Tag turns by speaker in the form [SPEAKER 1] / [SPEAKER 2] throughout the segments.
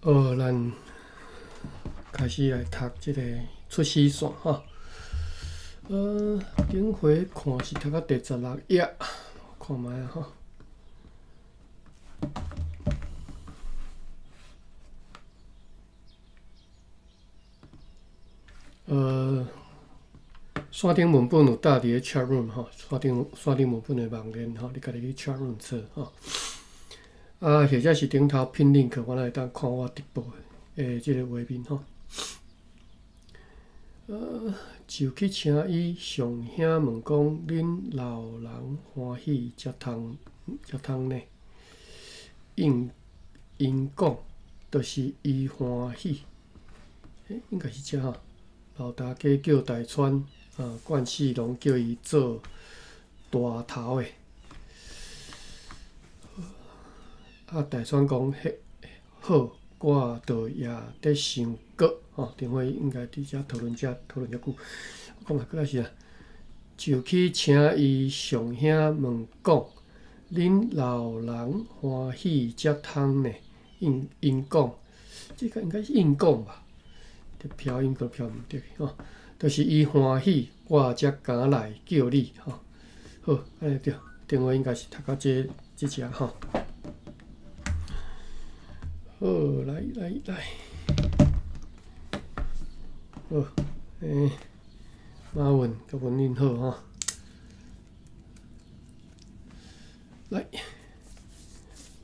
[SPEAKER 1] 好，咱開始來讀這个出師線吼。頂回看是讀到第16頁，看覓啊吼。線頂文本有搭佇咧 chat room 吼，線頂文本的網連吼，你家己去 chat room 找吼。啊，或者是頂頭 pin link，我會當看我直播的這个畫面吼。就去請伊上兄問講，恁老人歡喜才通才通呢？應𪜶講，就是伊歡喜，欸，應該是這吼。老大家叫大川，啊，慣勢攏叫伊做大頭的。啊，大川講，彼好，我著也咧想閣吼，頂回應該佇遮討論遮討論遮久。我講啊，閣來是啊，就去請伊上兄問講，恁老人歡喜才通呢？𪜶𪜶講，這個應該是應講吧？這飄音閣飄毋對去吼，就是伊歡喜，我才敢來叫你吼。好，按呢對，頂回應該是讀到這這遮吼。好，來來來，好，欸，馬文佮文恁好吼。來，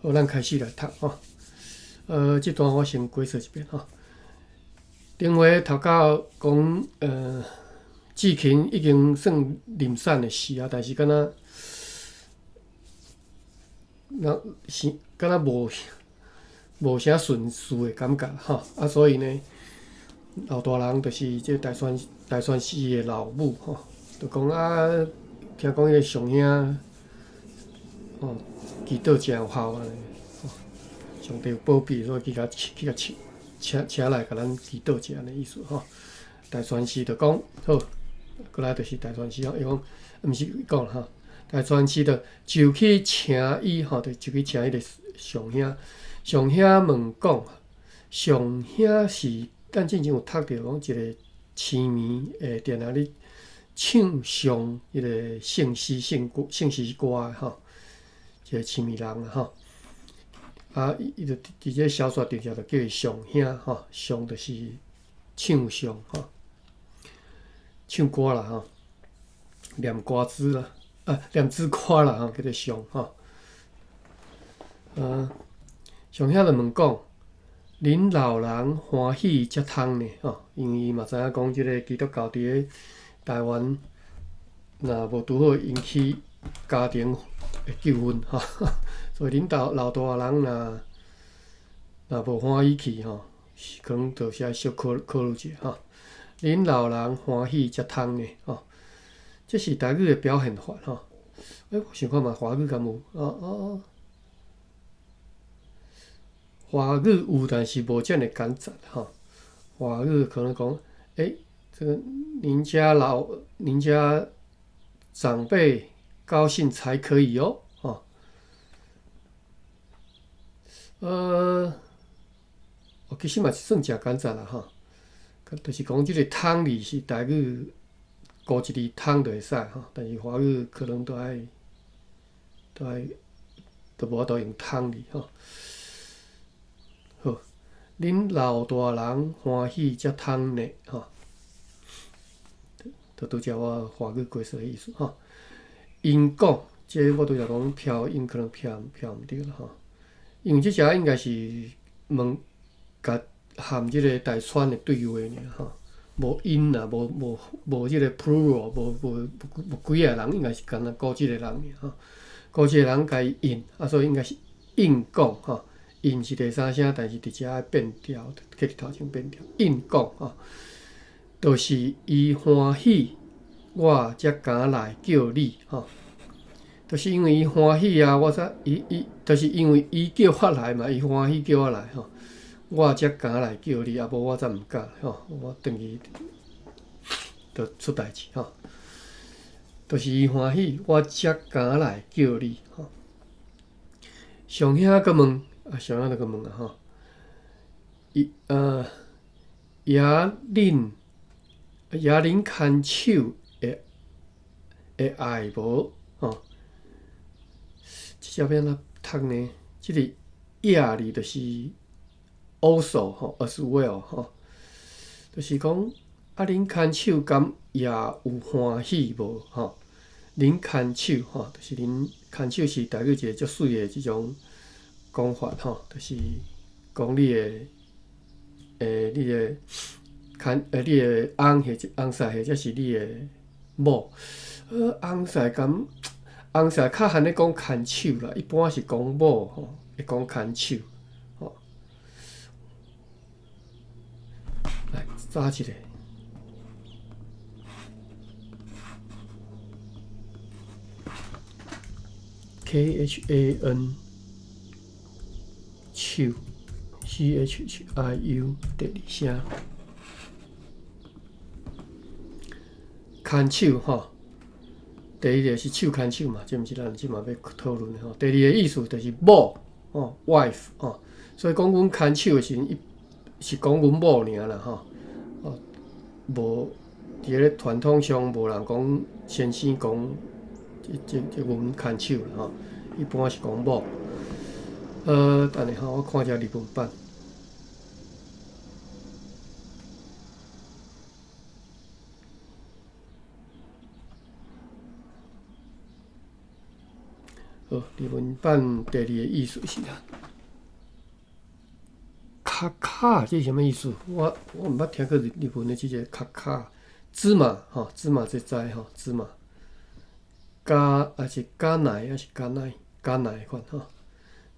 [SPEAKER 1] 好，咱開始來讀吼。這段我先解說一遍吼。頂回讀到講，志勤已經算臨產的時啊，但是敢若，若是敢若無啥順序的感覺吼，啊，所以呢，老大人就是這大川市的老母吼，就講啊，聽講彼个上兄吼，祈禱誠有效按呢，吼，上帝有保庇，所以去共請來共咱祈禱者按呢意思吼。大川市就講好，過來就是大川市吼，伊講毋是講吼，大川市就去請伊吼，就去請彼个上兄。上兄問講，上兄是咱進前有讀著講一个痴迷會定定咧唱誦彼个聖詩聖歌聖詩歌的吼，一个痴迷人啊吼。啊，伊就佇這小說頂下就叫伊上兄吼，上就是唱誦吼，唱歌啦吼，念歌詞啦，啊，念詩歌啦吼，叫做上吼。啊，上兄就問講，恁老人歡喜才通呢吼，因為伊嘛知影講這个基督教佇咧台灣，若無拄好引起家庭的糾紛吼，所以恁老大人若無歡喜去吼，是可能就是愛小考考慮者吼。恁老人歡喜才通呢吼，這是台語的表現法吼。欸，我想看覓華語敢有？哦哦哦，華語有，但是無遮爾簡單吼。華語可能講，欸，這個您家長輩高興才可以哦，吼。哦，其實嘛是算誠簡單啦，吼。就是講這个“通”字是台語孤一字“通”就會使吼，但是華語可能都愛都愛都無法度用“通”字吼。好，恁老大人歡喜才通呢，吼。就拄才我華語解說的意思吼。𪜶講，這個我拄才講飄音可能飄毋對啦吼，因為這遮應該是問共含這个大川的對話爾吼，無𪜶啦，無這个 plural，無幾个人，應該是干焦孤一个人爾吼，孤一个人共伊應，啊，所以應該是應講吼，應是第三聲，但是佇遮愛變調，閣佇頭前變調，應講吼，就是伊歡喜，我才敢來叫你吼。就是因為伊歡喜啊，我才伊伊，就是因為伊叫我來嘛，伊歡喜叫我來吼，我才敢來叫你，啊無我才毋敢吼，我轉去就出代誌吼。就是伊歡喜，我才敢來叫你吼。上兄閣問，啊上兄就閣問啊吼，伊也恁也恁牵手會會愛無？吼，這隻欲按怎讀呢？這个也字就是 also 吼，as well 吼，就是講啊，恁牽手敢也有歡喜無？吼，恁牽手吼，就是恁牽手是台語一个足媠的這種講法吼，就是講你的你的牽你的翁或者翁婿或者是你的某。翁婿敢翁婿較罕咧講牽手啦，一般是講某吼，會講牽手吼。來查一下。KHAN 手 CHHIU 第二聲，牽手吼，第一个是手牽手嘛，這毋是咱這馬欲討論的吼。第二个意思就是某吼，wife 吼，所以講阮牽手的時陣，伊是講阮某爾啦吼。哦，無佇咧傳統上無人講先生講這這這阮牽手啦吼，一般是講某。等下吼，我看一下日文版。好，日文版第二个意思是啥？卡卡，這是啥物意思？我毋捌聽過日日文的這个卡卡，芝麻吼，芝麻這知吼，芝麻。加抑是加奶，抑是加奶，加奶款吼。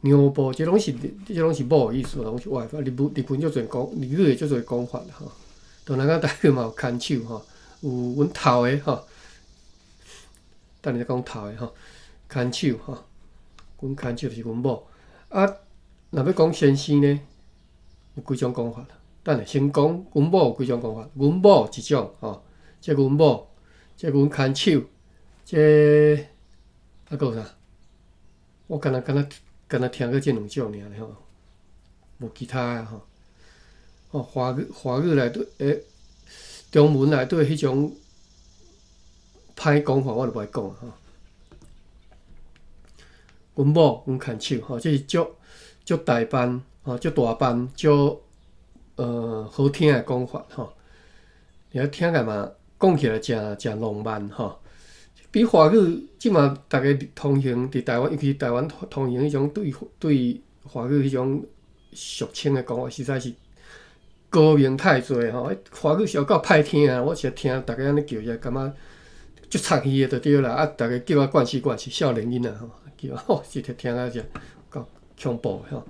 [SPEAKER 1] 娘婆，這攏是這攏是某的意思，攏是 wife。日文日文足濟講，日語的足濟講法吼。當然講台語嘛有牽手吼，有阮頭的吼。等下再講頭的吼，牽手吼，阮牽手就是阮某。啊，若欲講先生呢，有幾種講法。等下先講阮某有幾種講法，阮某一種吼，這阮某，這阮牽手，這啊閣有啥？我敢若敢若敢若聽過這兩種爾吼，無其他的吼。哦，華語華語內底中文內底彼種歹講法，我就無愛講吼。阮某，阮牽手吼，這是足足大範吼，足大範，足好聽的講法吼。而且聽起來嘛，講起來誠誠浪漫吼。比華語這馬逐家通行佇台灣，尤其台灣通行彼種對對華語彼種俗稱的講法，實在是高明太濟吼。華語是有夠歹聽啊！我是聽逐家按呢叫，就感覺足插耳的就對啦。啊，逐家叫啊慣勢慣勢，少年囡仔吼，叫吼，實在聽啊是夠恐怖的吼。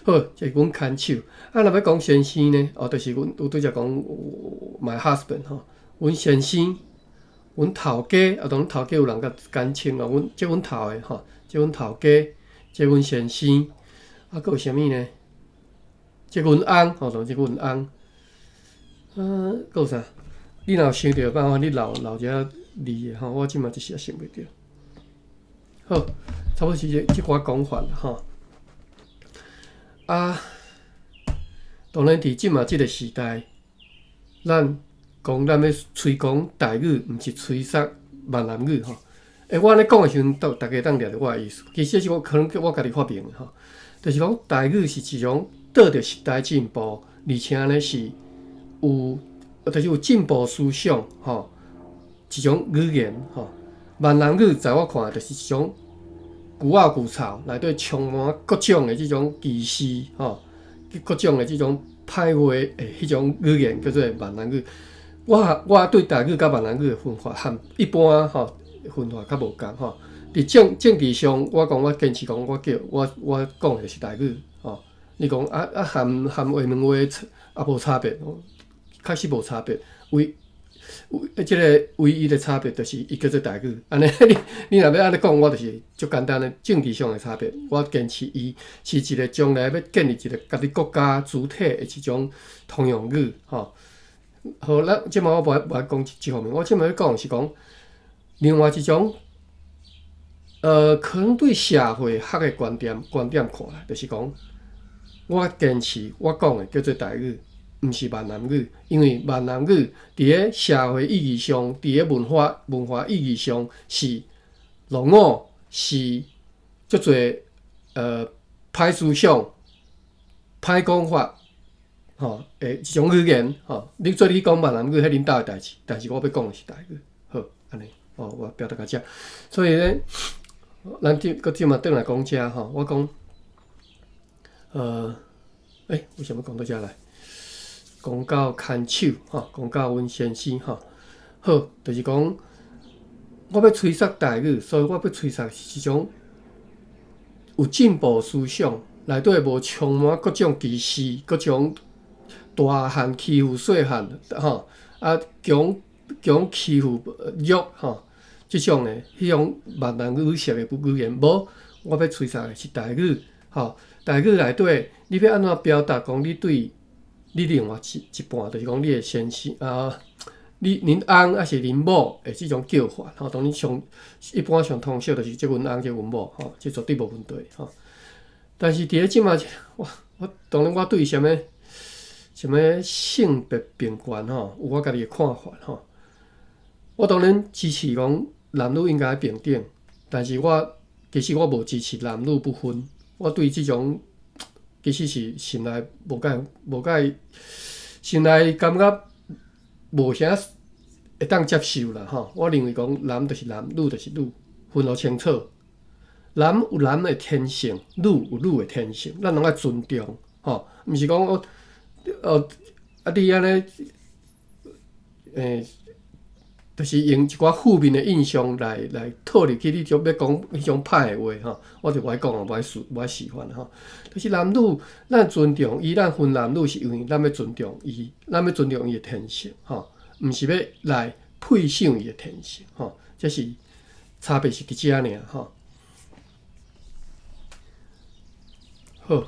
[SPEAKER 1] 好，這是阮牽手。啊，若欲講先生呢？哦，就是阮有拄才講 my husband 吼，阮先生。阮頭家啊，當然頭家有人共簡稱哦。阮這阮頭的吼，這阮頭家，這阮先生，啊，閣有啥物呢？這阮翁吼，當這阮翁。啊，閣有啥？你若有想著辦法，你留留一下字的吼，我這馬一時也想袂著。好，差不多是這這寡講法啦吼。啊，當然佇這馬這个時代，咱講咱欲推廣台語，毋是吹捒閩南語吼。我按呢講的時陣，都逐家會當掠著我的意思。其實這是我可能我家己發明的吼，就是講台語是一種綴著時代進步，而且呢是有，就是有進步思想吼，一種語言吼。閩南語在我看來就是一種舊仔舊臭，內底充滿各種的這種歧視吼，各種的這種歹話的彼種語言，叫做閩南語。我我對台語佮閩南語的分法，和一般吼分法較無仝吼。佇政政治上，我講我堅持講，我叫我我講的是台語吼。你講啊啊含含廈門話也無差別，確實無差別。唯唯這个唯一的差別就是伊叫做台語。按呢，你你若欲按呢講，我就是足簡單的政治上的差別。我堅持伊是一个將來欲建立一个家己國家主體的一種通用語吼。好，咱這馬我無愛無愛講這方面，我這馬欲講是講另外一種，可能對社會學的觀點觀點看來，就是講我堅持我講的叫做台語，毋是閩南語，因為閩南語佇咧社會意義上，佇咧文化意義上是落伍，是足濟歹思想、歹講法，吼的一種語言，吼。你做你講閩南語，彼恁兜的代誌，但是我欲講的是台語，好，按呢，哦，我表達到遮。所以咧，咱這閣這馬轉來講遮吼，我講，為啥物講到遮來？講到牽手，吼，講到阮先生，吼，好，就是講，我欲吹捒台語，所以我欲吹捒是一種有進步思想，內底無充滿各種歧視、各種大漢欺負細漢，吼，啊，強強欺負弱，吼，這種的彼種閩南語式的語言，無，我欲吹捒的是台語，吼，台語內底，你欲按怎表達講你對你另外一半，就是講你的先生啊，你恁翁抑是恁某的這種叫法，吼，當然上一般上通俗就是這阮翁這阮某，吼，這絕對無問題，吼。但是佇咧這馬，我當然我對啥物啥物性別平權吼，有我家己的看法吼。我當然支持講男女應該平等，但是我其實我無支持男女不分。我對這種其實是心內無介心內感覺無啥會當接受啦吼。我認為講男就是男，女就是女，分予清楚。男有男的天性，女有女的天性，咱攏愛尊重吼，毋是講哦哦啊你按呢，就是用一寡負面的印象來套入去，你就欲講彼種歹的話吼，我就無愛講啊，無愛示範吼。就是男女，咱尊重伊，咱分男女是因為咱欲尊重伊，咱欲尊重伊的天性吼，毋是欲來配上伊的天性吼，這是差別是佇遮爾吼。好，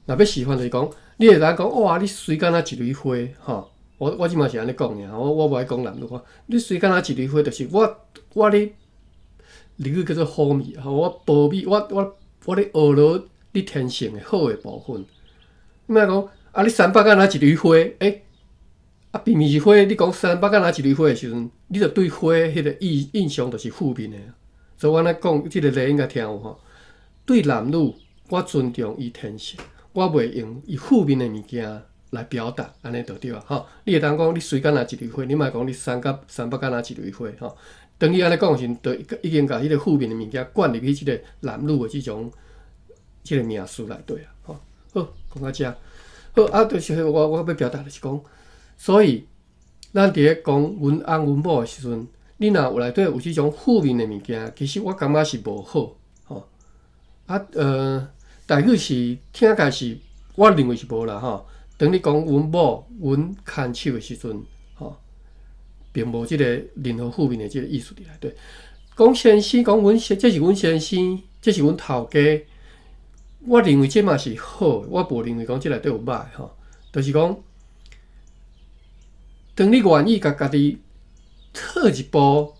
[SPEAKER 1] 若欲示範就是講，你會當講哇，你媠敢若一蕊花吼。我這馬是按呢講爾，我無愛講男女話。你媠敢若一蕊花，就是我咧日語叫做褒美，吼，我褒美，我咧學落你天性的好的部分。你莫講啊，你三八敢若一蕊花，啊，明明是花，你講三八敢若一蕊花的時陣，你就對花彼個印象就是負面的。所以我按呢講，這個例應該聽有吼。對男女，我尊重伊天性，我袂用伊負面的物件來表達，按呢就對啊，吼！你會當講你媠敢若一蕊花，你莫講你三甲三八敢若一蕊花，吼。當你按呢講時，就已經共彼個負面的物件灌入去這個男女的這種這個名詞內底啊，吼。好，講到遮，好啊，就是我欲表達就是講，所以咱佇咧講阮翁阮某的時陣，你若有內底有這種負面的物件，其實我感覺是無好，吼。啊，台語是聽起來是，我認為是無啦，吼。當你講阮某、阮牽手的時陣，吼，並無這個任何負面的這個意思佇內底。講先生，講阮這是阮先生，這是阮頭家，我認為這嘛是好，我無認為講這內底有歹吼。就是講，當你願意共家己退一步，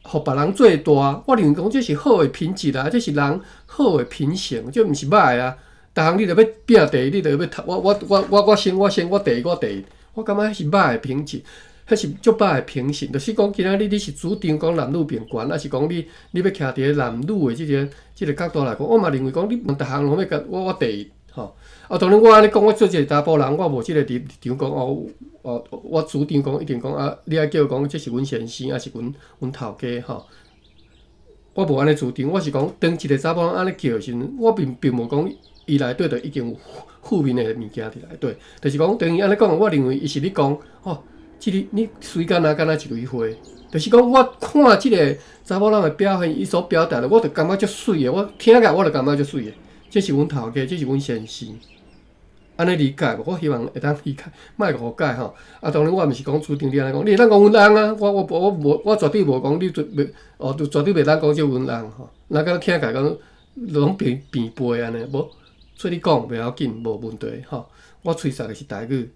[SPEAKER 1] 予別人做大，我認為講這是好的品質啊，這是人好的品性，這毋是歹啊。逐項你著欲拼第一，你著欲頭我先我第一我第一，我感覺彼是歹的品質，彼是足歹的品性。就是講今仔日你是主張講男女平權，抑是講你欲徛佇咧男女的這個角度來講，我嘛認為講你毋逐項攏欲共我第一吼。啊，當然我按呢講，我做一個查埔人，我無這個立場講哦哦，我主張講一定講啊，你愛叫講這是阮先生，抑是阮頭家吼。我無按呢主張，我是講當一個查埔人按呢叫的時陣，我並無講。伊內底就已經有負面的物件佇內底，就是講，當伊按呢講，我認為伊是咧講，哦，這個你媠敢若敢若一蕊花，就是講我看這個查某人的表現，伊所表達的，我就感覺足媠的，我聽起來我就感覺足媠的。這是阮頭家，這是阮先生，按呢理解無？我希望會當理解，莫誤解吼。啊，當然我毋是講主張你按呢講，你會當講阮翁啊，我無，我絕對無講你袂，哦，絕對袂當講這阮翁吼。若敢聽起來講攏變變背按呢，無。所以你講袂要緊，無問題吼。我吹捒的是台語，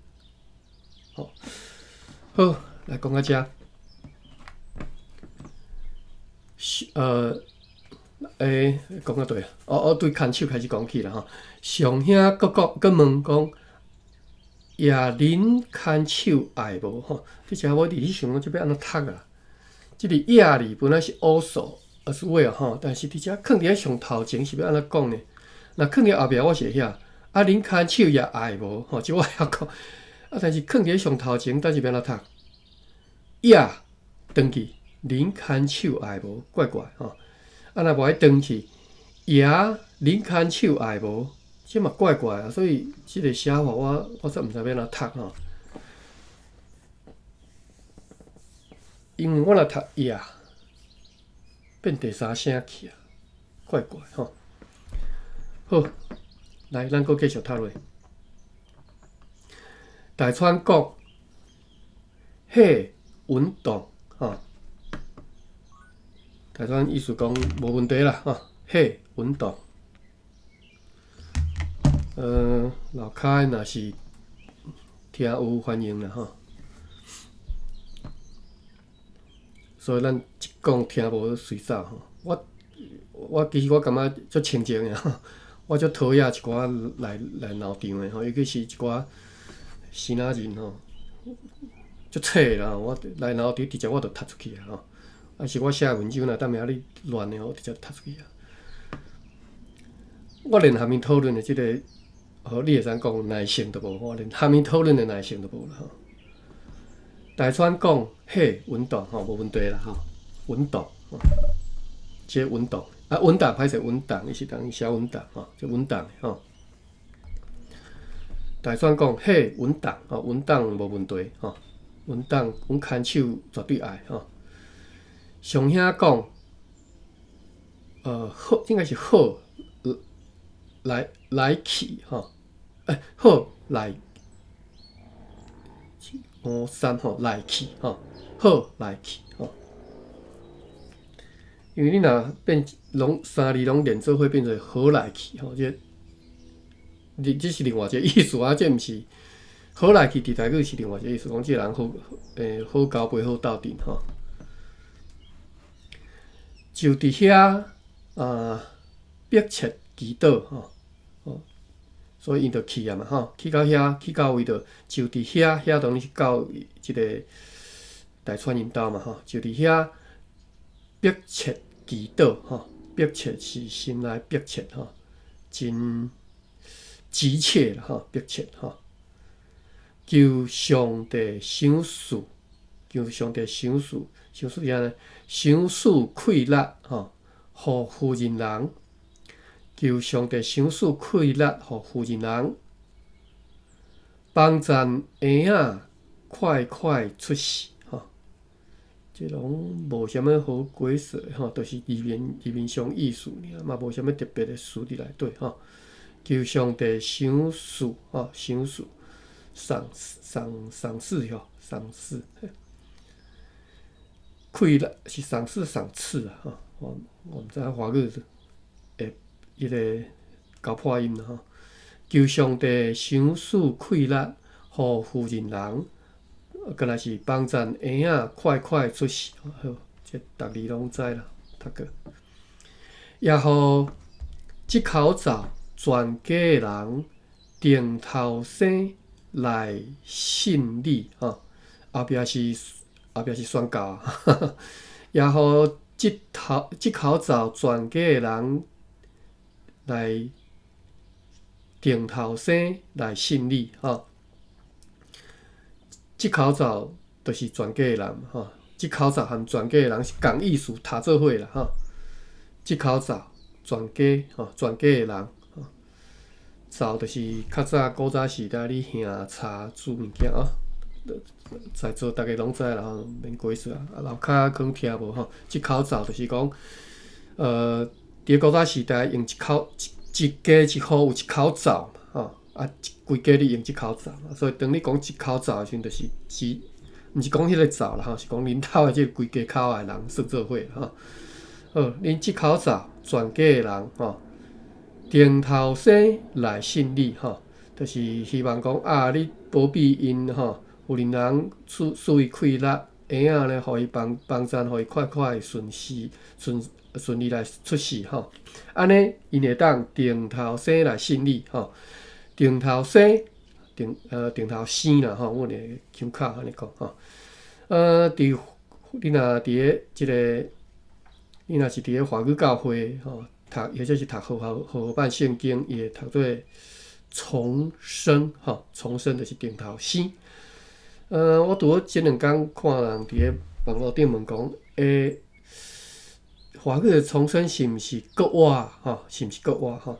[SPEAKER 1] 吼。好，來講到遮。欸，講到佗？哦哦，對牽手開始講起啦吼。上兄閣講閣問講，也恁牽手愛無吼？這時我佇咧想講，這欲按怎讀啊？這個也字本來是 also as well 吼，但是佇遮囥佇咧上頭前是欲按怎講呢？若囥佇後壁我是會曉，啊，恁牽手也愛無吼？這我會曉講。啊，但是囥佇咧上頭前，但是欲按怎讀？也轉去，恁牽手愛無？怪怪吼。啊，若無愛轉去，也恁牽手愛無？這嘛怪怪啊，所以這個寫法我煞毋知欲按怎讀吼。因為我若讀也變第三聲去啊，怪怪吼。好，來，咱閣繼續讀落。大川講，嘿，穩當吼。大川意思講無問題啦，吼，嘿，穩當。樓跤若是聽有反應啦，吼。所以咱一講聽無隨走吼。我其實我感覺足清靜的吼，我足討厭一寡來鬧場的吼，尤其是一寡新仔人吼，足吵啦。我來鬧場直接我就踢出去啊吼。啊是我寫文章若踮遐咧亂的吼，我直接踢出去啊。我連和𪜶討論的這個，好，你會使講耐性都無，我連和𪜶討論的耐性都無啦吼。大川講，嘿，穩當吼，無問題啦吼，穩當，這穩當，啊，穩當歹勢穩當，伊是等於寫穩當吼，這穩當吼。大川講，嘿，穩當吼，穩當無問題吼，穩當，阮牽手絕對愛吼。上兄講，好，應該是好，來去吼，欸，好來，五三吼來去吼，好來去吼。因為你若變攏三字攏連做伙變做好來去吼，這，這是另外一個意思啊，這毋是好來去佇台語是另外一個意思，講這個人好，欸，好交陪好鬥陣吼。就佇遐啊，迫切祈禱吼，哦，所以𪜶就去啊嘛吼，去到遐，去到位就就佇遐，遐當然是到這個大川𪜶兜嘛吼，就佇遐迫切祈禱吼，迫切是心內迫切吼，真急切啦吼，迫切吼，求上帝賞賜，求上帝賞賜，賞賜啥呢？賞賜氣力吼，予婦人人，求上帝賞賜氣力，予婦人人，幫贊嬰仔快快出世吼。這攏無啥物好解釋的吼，就是字面字面上意思爾，嘛無啥物特別的詞佇內底吼。求上帝賞賜吼，賞賜，賞賞賞賜吼，賞賜。氣力是賞賜賞賜啊！吼，我毋知影華語會彼個交破音啦吼。求上帝賞賜氣力，予婦人人，敢若是幫贊嬰仔快快出世。好，這逐字攏知啦，讀過。也予這口罩全家的人定頭生來信你吼，後壁是。後壁是宣教，也予這頭這口罩全家的人來定頭生來信你吼。這口罩就是全家的人吼，這口罩和全家的人是仝意思，讀做伙啦吼。這口罩全家吼，全家的人吼，灶就是較早古早時代你瓦柴煮物件哦。在座逐家攏知啦吼，免解釋啊。啊，樓跤可能聽無吼。這口灶就是講，佇古早時代用一口一一家一戶有一口灶吼，啊，規家咧用這口灶，所以當你講這口灶的時陣，就是指，毋是講彼個灶啦吼，是講恁兜的這規家口的人算做伙吼。好，恁這口灶全家的人吼，定頭生來信你吼，就是希望講啊，你保庇𪜶吼。婦人人賜予氣力，嬰仔呢，予伊幫幫贊，予伊快快順時順順利來出世吼。按呢，𪜶會當重頭生來信你吼，重頭生，重呃重頭生啦吼，阮會腔口按呢講吼。佇你若佇咧這个，你若是佇咧華語教會吼讀，或者是讀和合和合版聖經，伊會讀做重生吼，重生就是重頭生。我拄好這兩工看人佇咧網路頂問講，華語的重生是毋是復活吼？是毋是復活吼？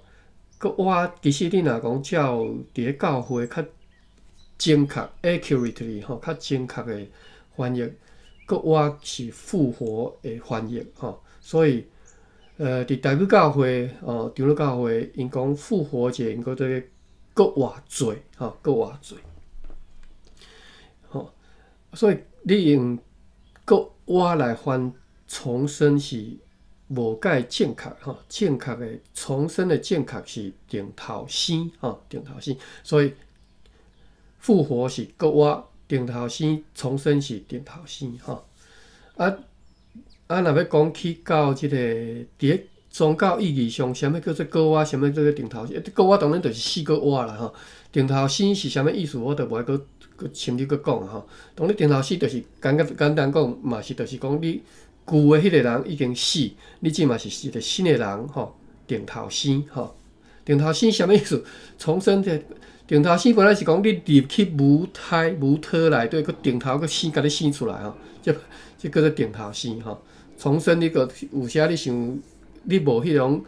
[SPEAKER 1] 復活其實你若講照佇咧教會較精確 accurately 吼，較精確的翻譯，復活是復活的翻譯吼。所以，佇台語教會哦，長老教會，𪜶講復活節，𪜶叫做復活節吼，復活節。吼，所以你用復活來翻重生是無蓋正確吼，正確的重生的正確是重頭生吼，重頭生。所以復活是復活，重頭生重生是重頭生吼。啊啊，若欲講去到這个佇咧宗教意義上，啥物叫做復活，啥物叫做重頭生？復活當然就是死閣活啦吼。重頭生是啥物意思？我就無愛閣閣深入閣講吼。當你重頭生，就是簡簡簡單講，嘛是就是講你舊的彼個人已經死，你這嘛是一個新的人吼，重頭生吼。重頭生啥物意思？重生的重頭生本來是講你入去母胎母胎內底，閣重頭閣生，共你生出來吼，這這叫做重頭生吼。重生你閣有時你想你無彼種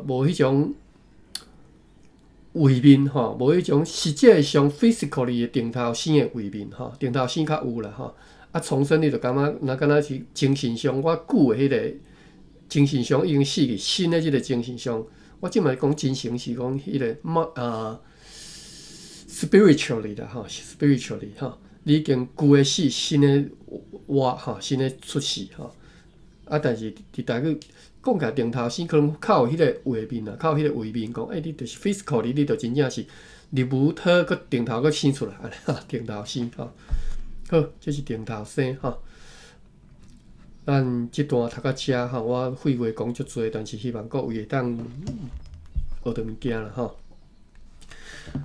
[SPEAKER 1] 無彼種畫面吼，無彼種實際上 physically 的重頭生的畫面吼，重頭生較有啦吼。啊，重生你就感覺若敢若是精神上，我舊的彼個精神上已經死去，新的這個精神上，我這擺講精神是講彼個嘛啊 spiritually 啦吼，spiritually 吼，你已經舊的死，新的活吼，新的出世吼。啊，但是佇台語講起來，重頭生可能較有彼個畫面啦，較有彼個畫面講，欸，你就是 physically，你就真正是入母胎閣重頭閣生出來，按呢重頭生吼。好，這是重頭生吼。咱這段讀到遮吼，我廢話講足濟，但是希望各位會當學著物件啦吼。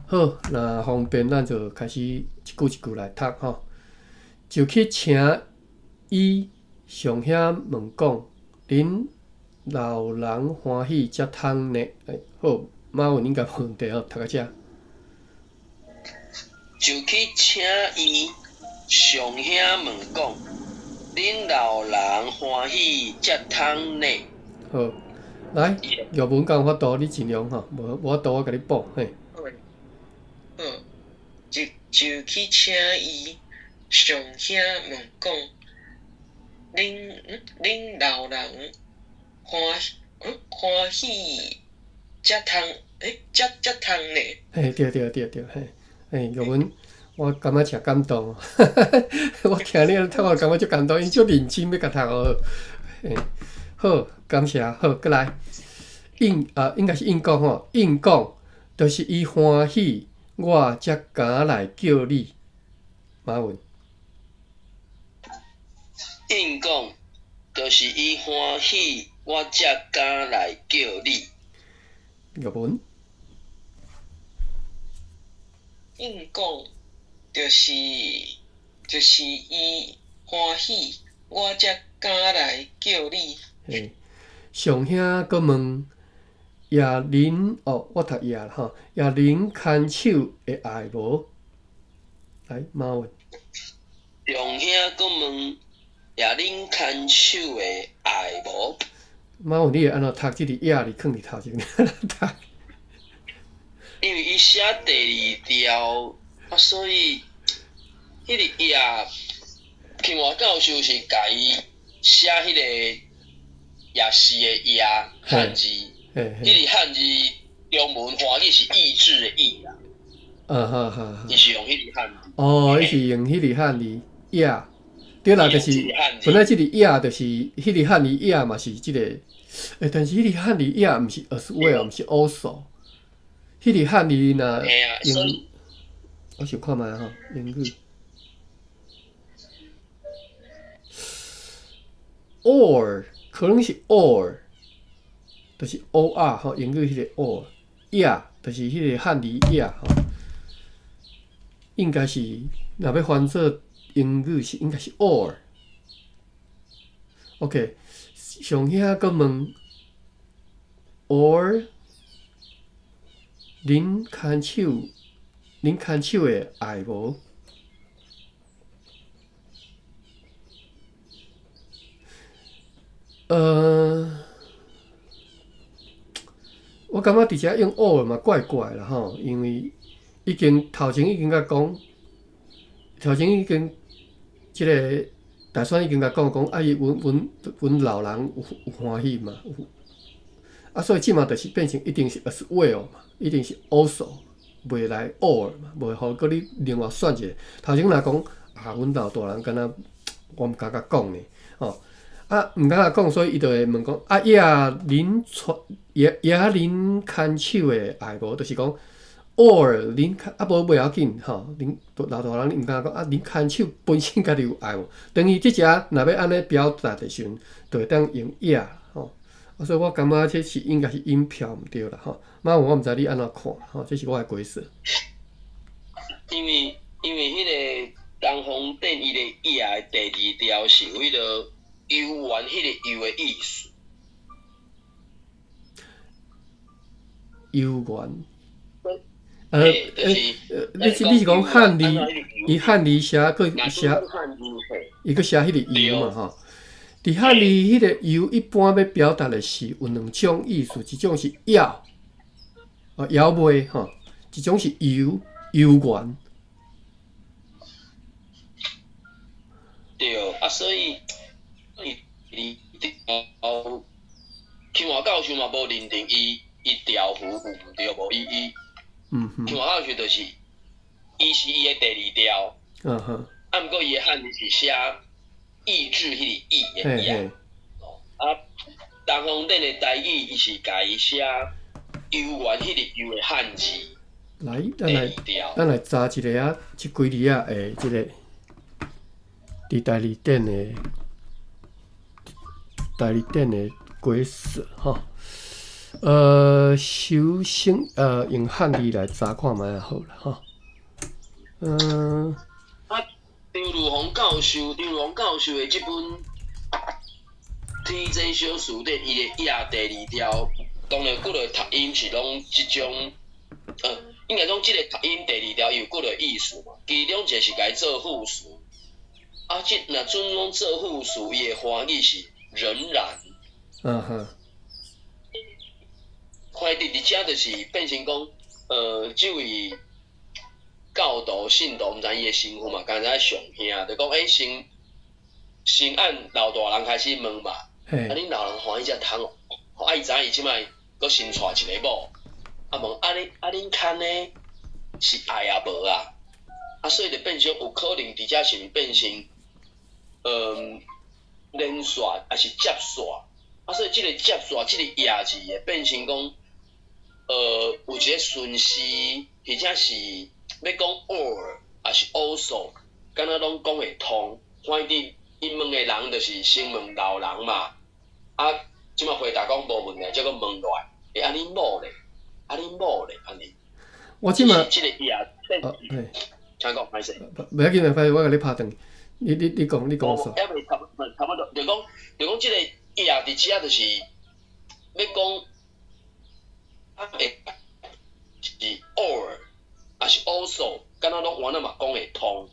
[SPEAKER 1] 好，若方便咱就開始一句一句來讀吼。就去請伊上兄問講：恁老人歡喜才通呢？欸，好，馬文應該無問題吼，讀到遮。
[SPEAKER 2] 就去請伊上兄問講：恁老人歡喜才通呢？
[SPEAKER 1] 好，來，玉文敢有法度，你盡量吼，無無法度我共你補嘿。
[SPEAKER 3] 好，就去請伊上兄問講：恁老人歡喜才通欸，才通呢？
[SPEAKER 1] 嘿，對對對對，嘿，嘿，玉文，我感覺誠感動，我聽你讀，我感覺足感動，𪜶足認真欲共讀哦。嘿，好，感謝，好，閣來，應啊，應該是應講吼，應講，就是伊歡喜，我才敢來叫你。馬文。
[SPEAKER 2] 應講，就是伊歡喜，我才敢來叫你。
[SPEAKER 1] 玉文。
[SPEAKER 3] 應講，就是伊歡喜，我才敢來叫你。
[SPEAKER 1] 嘿，上兄閣問，葉林哦，我讀葉吼，葉林牽手會愛無？來，馬文。
[SPEAKER 2] 上兄閣問，葉林牽手會愛無？
[SPEAKER 1] 馬文，你會按怎讀這個葉字囥佇頭前？讀。
[SPEAKER 2] 因為伊寫第二條，啊，所以彼個葉，金華教授是共伊寫彼個夜市的夜漢字，彼個漢字中文翻譯是意志的意啦。
[SPEAKER 1] 啊哈哈！
[SPEAKER 2] 伊是用彼個漢字。
[SPEAKER 1] 哦，伊是用彼個漢字葉，對啦，就是本來這個葉就是彼個漢字葉嘛是這個，欸，但是彼個漢字葉毋是 as well，毋是 also。彼個漢字若用，我想看覓吼，英語。or，可能是 or，就是 or 吼，英語彼个 or，也，就是彼个漢字也吼，應該是若欲翻做英語是應該是 or。OK，上兄閣問 or，恁牽手會愛無？我感覺佇遮用 or 嘛怪怪啦吼，因為已經頭前已經共講，頭前已經這个大選已經共講講，啊伊阮老人有歡喜嘛？有啊，所以這馬就是變成一定是 as well 嘛，一定是 also，袂來 or 嘛，袂予閣你另外選一个。頭前若講啊，阮老大人敢若我毋敢共講呢，吼。啊，毋敢共講，所以伊就會問講啊，也恁傳也也恁牽手的愛無？就是講 or 恁啊無袂要緊吼，恁老大人你毋敢講啊，恁牽手本身家己有愛無？等於這遮若欲按呢表達的時陣，就會當用也吼。啊，所以我感覺這是應該是音標毋對啦吼。馬我毋知你按怎看吼，這是我的解釋。
[SPEAKER 2] 因為彼个東方典伊的也的第二條是有彼个悠圓彼个悠的意思。
[SPEAKER 1] 悠圓。你是講漢字，伊漢字寫閣寫，伊閣寫彼个悠嘛吼。佇漢字彼个悠，一般欲表達的是有兩種意思，一種是枵，哦，枵尾吼；一種是悠，悠圓。
[SPEAKER 2] 對，啊，所以伊調清華教授嘛無認定伊調符有毋對無，伊清華教授就是伊是伊的第二調，啊，毋過伊的漢字是寫意志彼个意的意啊，東方典的台語伊是共伊寫悠圓彼個悠的漢字。
[SPEAKER 1] 來，咱來查一下啊，這幾字仔的這个佇大字典的大字典的解釋吼。首先用漢字來查看覓仔好啦吼。
[SPEAKER 2] 啊，張如洪教授的這本《天真小辭典》，伊的也第二條，當然幾个讀音是攏這種，應該講這个讀音第二條伊有幾个意思嘛，其中一个是共伊做副詞，啊，這若準講做副詞，伊的翻譯是仍然。翻佇遮就是變成講，這位教徒信徒，毋知伊的身份嘛，敢若上兄，就講先按老大人開始問嘛，啊，恁老人歡喜才通哦，啊，伊知影伊這擺閣新娶一個某，啊問啊恁啊恁牽的是愛抑無啊？啊，所以就變成有可能佇遮是毋變成，連續抑是接續？啊，所以這个接續這个也字會變成講，有一个順序，或者是欲講 or，抑是 also，敢若攏講會通。反正伊問的人就是先問老人嘛，啊，這擺回答講無問題，才閣問落來，欸，啊恁某咧？啊恁某咧？按呢。
[SPEAKER 1] 我這擺，
[SPEAKER 2] 這个也，請講，歹勢。
[SPEAKER 1] 袂要緊，袂我共你拍斷。你講煞。
[SPEAKER 2] 猶未差不多，就講這个也佇遮就是欲講，啊會是 or，抑是 also，敢若攏原來嘛講會通。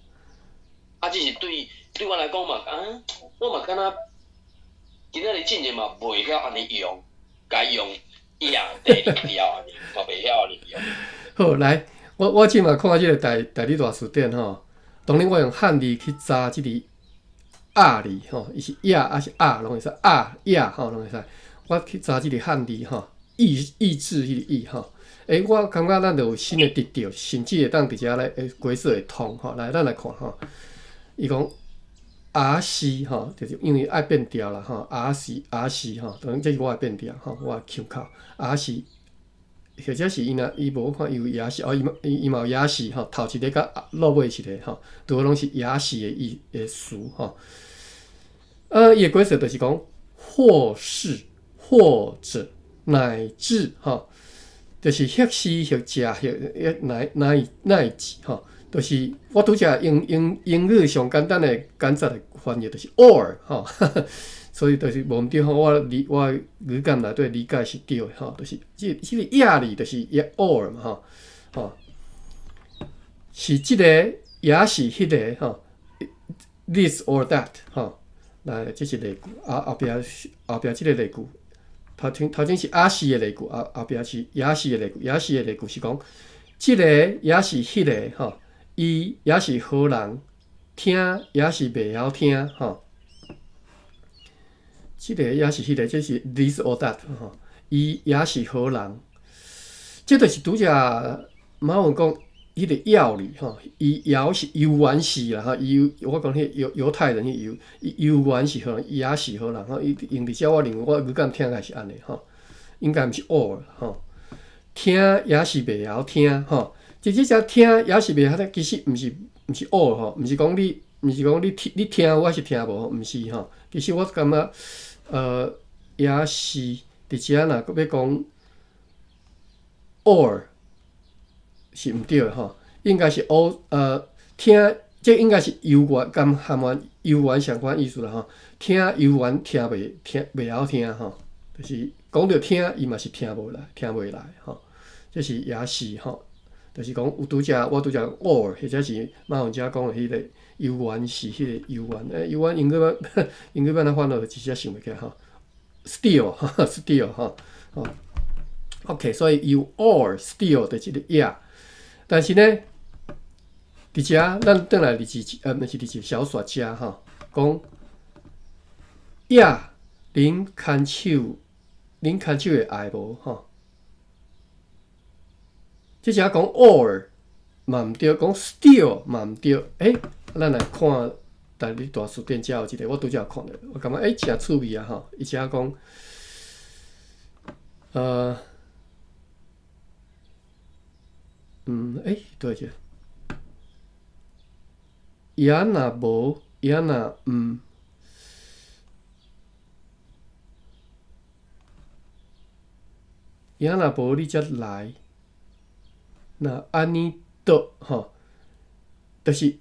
[SPEAKER 2] 啊，只是對我來講嘛，啊，我嘛敢若今仔日進前嘛袂曉按呢用，共用也第二條按呢，嘛袂曉按呢用。
[SPEAKER 1] 好，來，我這擺看這个台語大辭典吼，當然我用漢字去查這个鴨字吼，伊是也抑是鴨，攏會使鴨也吼，攏會使。我去查這个漢字吼，意志彼个意吼，欸，我感覺咱就有新的得著，甚至會當佇遮來解釋會通吼。來，咱來看吼，伊講也是吼，就是因為愛變調啦吼，也是也是吼，當然這是我的變調吼，我的腔口也是，或者是伊若伊無看伊有也是哦，伊嘛有也是吼，頭一个佮落尾一个吼，拄好攏是也是的意的詞吼。啊，伊的解釋就是講，或是或者乃至吼，就是或是或者或乃乃乃至吼，就是我拄才用英語上簡單的簡單的翻譯就是 or 吼，所以就是無毋對吼，我語感內底理解是對的吼，就是這個抑字就是 or 嘛吼，吼，是這個抑是彼個吼，this or that 吼，來，這是例句，啊後壁這個例句，頭前是抑是的例句，後後壁是也是的例句，抑是的例句是講，這個抑是彼個吼，伊抑是好人，聽抑是袂曉聽吼。這個抑是彼個，這是 this or that 吼，伊抑是好人，這就是拄才馬雲講彼個猶字吼，伊猶是猶原是啦吼，伊我講彼個猶太人彼猶，伊猶原是好人，伊抑是好人吼，伊用佇遮我認為我語感聽起來是按呢吼，應該毋是 or 吼，聽抑是袂曉聽吼，這只聽抑是袂曉聽，其實毋是 or 吼，毋是講你聽你聽有抑是聽無吼，毋是吼，其實我感覺。抑是佇遮若閣欲講 or 是毋對的吼，應該是 or 聽，這應該是猶原佮含原猶原相關意思啦吼。聽猶原聽袂曉聽吼，就是講著聽，伊嘛是聽無來，聽袂來吼。這是抑是吼，就是講有拄才我拄才 or 或者是馬雲遮講的彼個猶原是彼個猶原，猶原英語欲按怎翻落，一時想袂起來吼。Still still 吼，吼，OK，所以有 or still 的這個抑，但是呢，佇遮咱轉來佇一毋是佇一個小說遮吼，講抑恁牽手會愛無吼？這遮講 or 嘛毋對，講 still 嘛毋對。欸，咱來看台語大辭典遮有一個，我拄才有看著，我感覺欸誠趣味啊吼。伊遮講，欸，佗一個，抑若無，抑若毋，抑若無你才來，若按呢著吼，就是，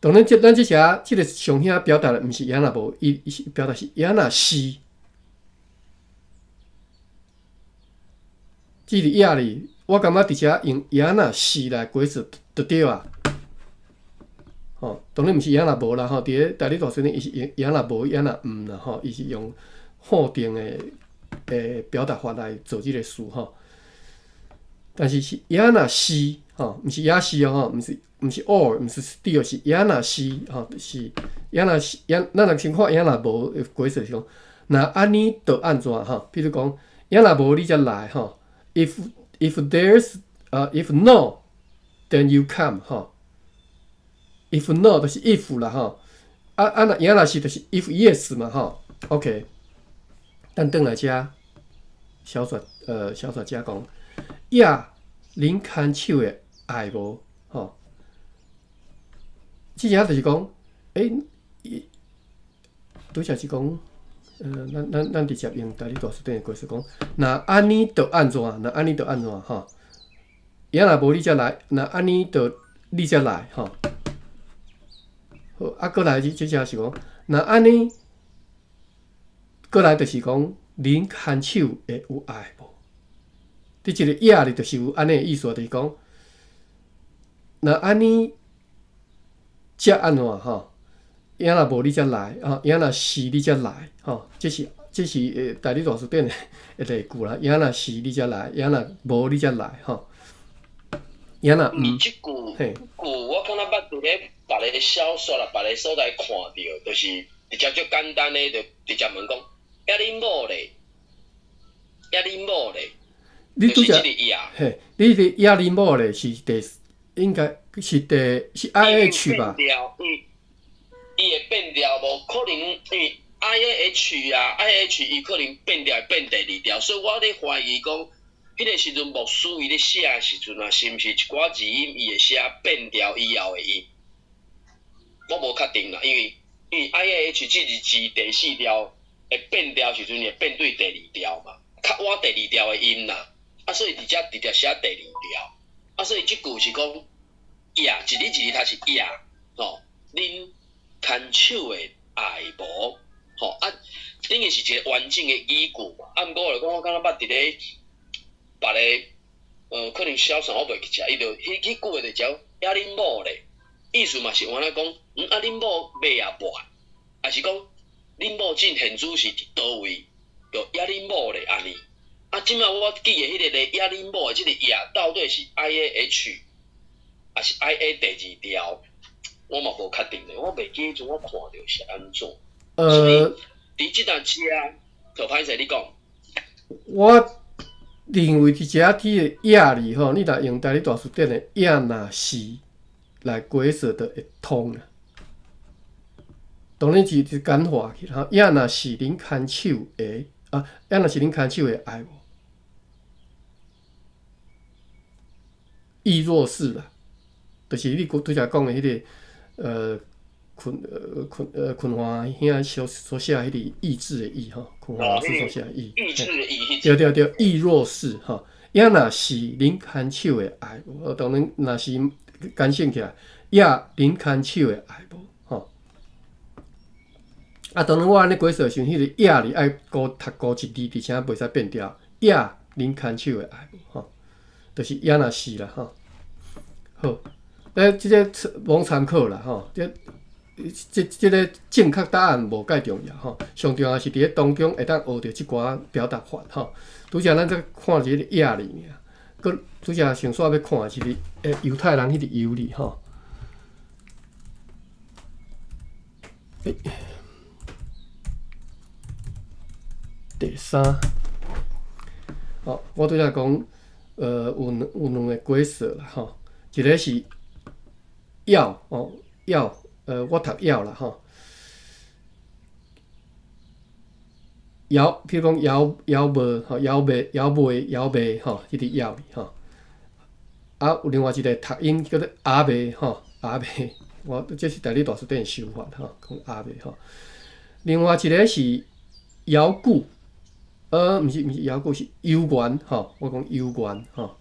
[SPEAKER 1] 當然，這咱這遮這個上兄表達的毋是抑若無，伊是表達是抑若是，這個抑字，我感覺佇遮用抑若是來解釋就對啊。吼，當然毋是抑若無啦吼，佇咧台語大辭典伊是用抑若無、抑若毋啦吼，伊是用否定的表達法來做這個詞吼。但是是抑若是吼，毋是抑是哦吼，毋是 or，毋是 still，是抑若是吼，是抑若是抑，咱若先看抑若無的解釋是講，若按呢著按怎吼？比如講，抑若無你才來吼。If there's if no, then you come 吼。If no 就是 if 啦吼。啊啊若抑若是就是 if yes 嘛吼。OK，咱轉來遮小說遮講，抑恁牽手會愛無吼？這遮就是講，欸，拄才是講，咱直接用台語大辭典的解釋講，若按呢著按怎，若按呢著按怎吼？抑若無你才來，若按呢著你才來吼。好，啊，閣來這這遮是講，若按呢，閣來就是講，恁牽手會有愛無？佇這個抑字就是有按呢的意思，就是講，若按呢才按怎吼？抑若無你才來，吼，抑若是你才來，吼，這是台語大辭典的例句啦。抑若是你才來，抑若無你才來，吼。抑若
[SPEAKER 2] 你這句，這句我敢若捌佇咧別个小說啦，別个所在看著，就是直接足簡單的，就直接問講，抑恁某咧？抑恁某咧？
[SPEAKER 1] 你拄才，嘿，你佇抑恁某咧是第，應該是第是 I H 吧？
[SPEAKER 2] 伊會變調無？可能因為 I H 啊，I H 伊可能變調會變第二條，所以我咧懷疑講，彼个时阵牧师伊咧写的时阵啊，是毋是一寡字音伊会写变调以后的音？我无确定啦，因为 I A H 這個字第四調會變調時陣會變對第二調嘛，較晚第二調的音啦。啊，所以佇遮直接寫第二調。啊，所以這句是講，也一字一字讀是也，吼，恁牽手的愛無？吼啊，等於是一個完整的語句嘛。啊，毋過我來講，我敢若捌佇咧別个，可能小說我袂記得，伊就彼句話就講也恁某咧，意思嘛是按呢講，啊恁某欲抑無愛，抑是講恁某進現主是佇佗位，就也恁某咧按呢。啊，這擺我記的彼個咧也恁某的這個也到底是 I A H，抑是 I A 第二調，我嘛無確定咧，我袂記彼陣我看著是按怎。佇這段車，就歹勢你講。
[SPEAKER 1] 我認為佇遮這個也字吼，你若用台語大辭典的也若是來解釋就會通啦。當然是簡化去吼，也若是恁牽手的啊，也若是恁牽手的愛無？亦若是啦，就是你拄才講的彼個困華兄所寫彼個意志的意吼，困華老師所寫的意，
[SPEAKER 2] 意志的意，
[SPEAKER 1] 對對對，亦若是吼，也若是恁牽手的愛無？當然若是簡省起來，也恁牽手的愛無？吼。啊，當然我按呢解釋的時陣，彼個也字愛孤讀孤一字，而且袂使變調，也恁牽手的愛無？吼，就是也若是啦，吼。好，這個罔參考啦，吼，這個正確答案無蓋重要吼，上重要是佇咧當中會當學著這寡表達法吼。拄才咱才看一個也字爾，閣拄才先煞欲看的是猶太人彼個猶字吼。第三，我拄才講，有兩個解釋啦吼，一個是要哦要。我讀猶啦吼，猶，譬如講猶猶無吼，猶未猶未猶未吼，彼個猶字吼。啊，有另外一個讀音叫做阿未吼，阿未，我這是台語大辭典的修法吼，講阿未吼。另外一個是猶故，毋是猶故，是猶原吼，我講猶原吼，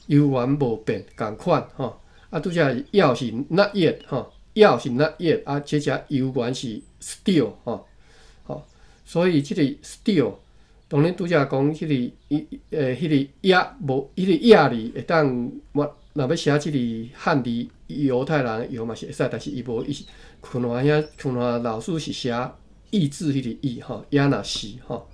[SPEAKER 1] 猶原無變仝款吼。啊，拄才猶是 not yet 吼。猶是 not yet 啊，這只猶原是 still 吼，吼，所以這個 still，當然拄才講彼個伊彼個也無，彼個也字會當，我若欲寫這個漢字猶太人的猶嘛是會使，但是伊無伊是困華兄困華老師是寫意志彼個意吼，也若是吼，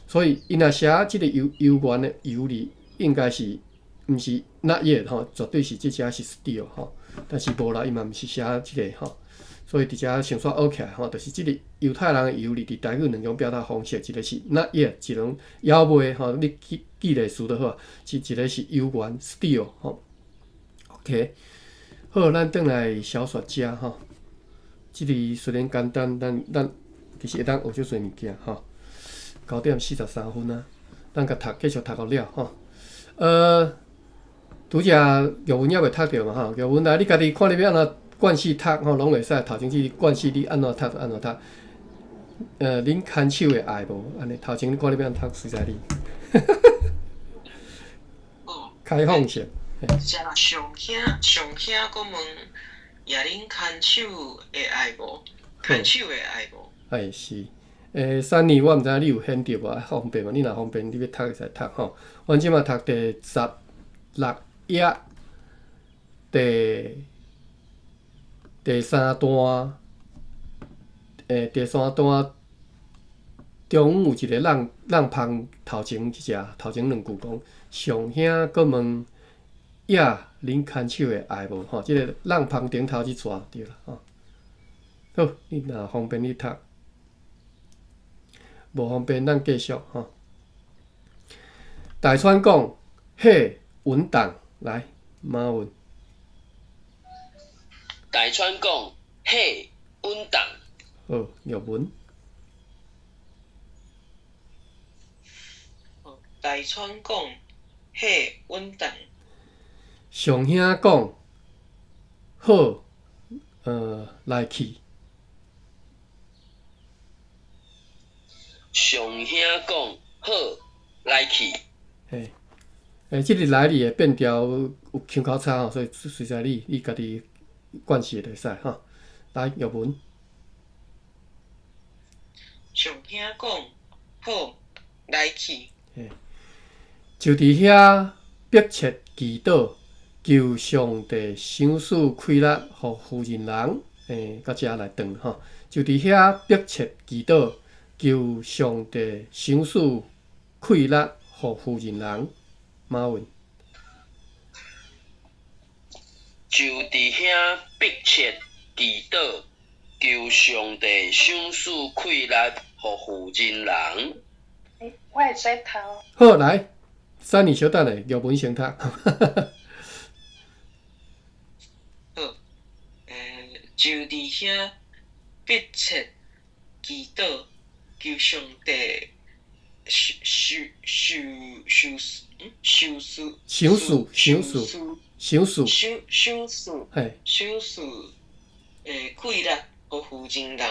[SPEAKER 1] 所以伊若寫這個猶猶原的猶字，應該是毋是 not yet 吼，絕對是這只是 still 吼。但是無啦，伊嘛毋是寫這個吼，所以佇遮先煞學起來吼，就是這個猶太人的猶字，佇台語兩種表達方式，一個是 not yet，一種猶未吼，你記記咧詞就好啊。一個是猶原 still 吼。OK，好，咱轉來小說遮吼，這裡雖然簡單，咱其實會當學足濟物件吼。9點43分啊，咱共讀繼續讀到了吼。拄才玉文猶未讀著嘛吼，玉文來你家己看你欲按怎慣勢讀吼，攏會使。頭前這慣勢你按怎讀就按怎讀。恁牽手的愛無？按呢頭前你看你欲按怎讀，隨在你。開放性。
[SPEAKER 3] 上兄上兄閣問，也恁牽手的愛無？牽手的愛無？
[SPEAKER 1] 哎是，珊妮，我毋知影你有選擇無？方便無？你若方便，你欲讀會使讀吼。阮這馬讀第16頁，第三段，第三段中央有一個浪浪芳頭前一隻頭前兩句講，上兄閣問，也恁牽手的愛無？吼，這個浪芳頂頭這逝對啦，吼。好，你若方便你讀，無方便咱繼續吼。大川講，火穩當來，馬文。
[SPEAKER 2] 大川講，火穩當。
[SPEAKER 1] 好，玉文。
[SPEAKER 3] 大川講，火穩當。
[SPEAKER 1] 上兄講好，來去。
[SPEAKER 2] 上兄講好，來去。
[SPEAKER 1] 嘿，欸，這个來字的變調有腔口差吼，所以隨在你，你家己慣勢就會使吼。來，玉文。
[SPEAKER 3] 上兄講好，來去。
[SPEAKER 1] 嘿，就佇遐迫切祈禱，求上帝賞賜氣力，予婦人人，欸，到遮來斷吼。就佇遐迫切祈禱，求上帝賞賜氣力，予婦人人。馬文。
[SPEAKER 2] 就佇遐迫切祈禱，求上帝賞賜氣力，予婦人人。
[SPEAKER 4] 欸，我會使讀。
[SPEAKER 1] 好，來，珊妮小等下，玉文先讀。
[SPEAKER 3] 好，就佇遐迫切祈禱，求上帝賞賞賞賞賜
[SPEAKER 1] 賞賜賞賜賞賜
[SPEAKER 3] 賞賞賜
[SPEAKER 1] 嘿
[SPEAKER 3] 賞賜氣力，予婦人人。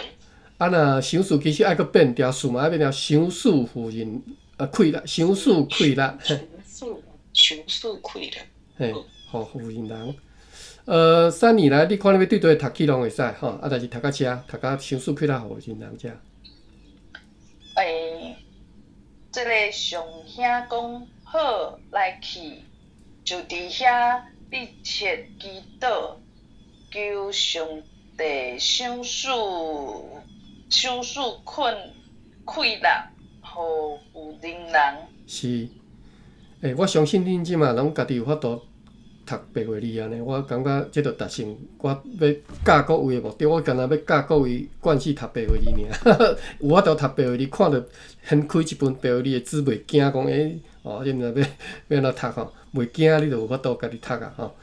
[SPEAKER 1] 啊，若賞賜其實愛閣變調，賜嘛愛變調，賞賜婦人氣力，賞賜氣力。
[SPEAKER 3] 賞賜賞賜氣力。
[SPEAKER 1] 嘿，予婦人人。珊妮來，你看你欲對佗讀起攏會使吼，啊，但是讀到遮，讀到賞賜氣力予婦人人遮。
[SPEAKER 4] 欸，這个上兄講好來去，就佇遐迫切祈禱，求上帝賞賜賞賜困氣力，予婦人人。
[SPEAKER 1] 是，欸，我相信恁這馬攏家己有法度讀白話字按呢，我感覺這就達成我欲教各位的目的。我干焦欲教各位慣勢讀白話字爾，有法度讀白話字，看著掀開一本白話字的紙，袂驚講欸，哦，這毋知欲按怎讀吼，袂驚你就有法度家己讀啊吼。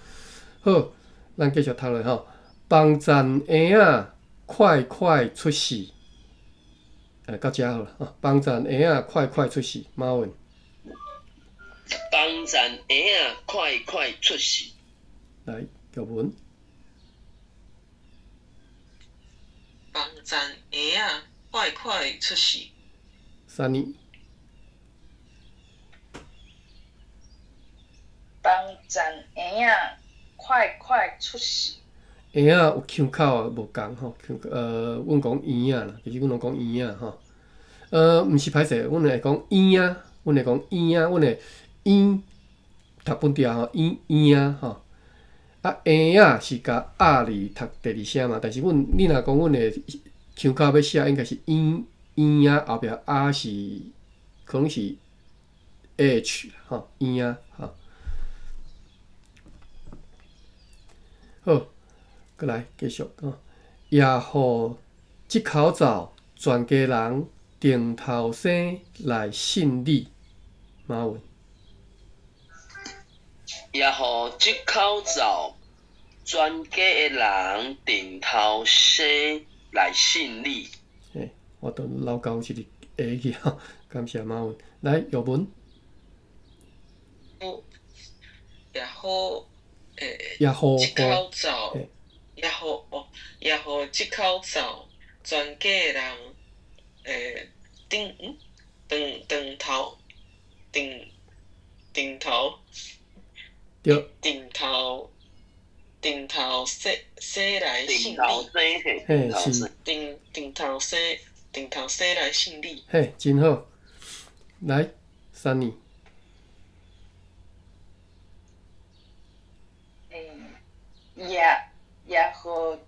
[SPEAKER 1] 好，咱繼續讀落吼。幫贊嬰仔快快出世，到遮好啦。幫贊嬰仔快快出世，馬文。
[SPEAKER 2] 幫贊嬰仔快快出世。
[SPEAKER 1] 來，玉文。
[SPEAKER 3] 幫贊嬰仔快快出世。
[SPEAKER 1] 珊妮。
[SPEAKER 4] 幫贊嬰仔快快出世。
[SPEAKER 1] 嬰仔有腔口無仝吼，阮講嬰仔啦，其實阮攏講嬰仔吼。毋是歹勢，阮會講嬰仔，阮會講嬰仔，阮會嬰讀本調吼，嬰嬰仔吼。啊，嬰仔是共仔字讀第二聲嘛，但是阮你若講阮的腔口欲寫，應該是嬰嬰仔後壁仔是可能是 h 吼，嬰仔吼。好，閣來繼續吼。也予這口罩全家人定頭生來信你，馬文。
[SPEAKER 2] 也予這口罩全家的人定頭生來信你。
[SPEAKER 1] 嘿，我都老高一个下去吼，感謝馬文。來，玉文。
[SPEAKER 3] 好，也好，
[SPEAKER 1] 也予
[SPEAKER 3] 這口罩，也予哦，也予這口罩全家的人，頂長長頭，頂頂頭，
[SPEAKER 1] 對，
[SPEAKER 3] 頂頭，頂頭生生來信
[SPEAKER 2] 頂頭
[SPEAKER 3] 你，
[SPEAKER 2] 生嘿，
[SPEAKER 1] 嘿是，
[SPEAKER 3] 頂頂頭生頂頭生來信你，
[SPEAKER 1] 嘿，真好。來，珊妮。
[SPEAKER 4] 也也予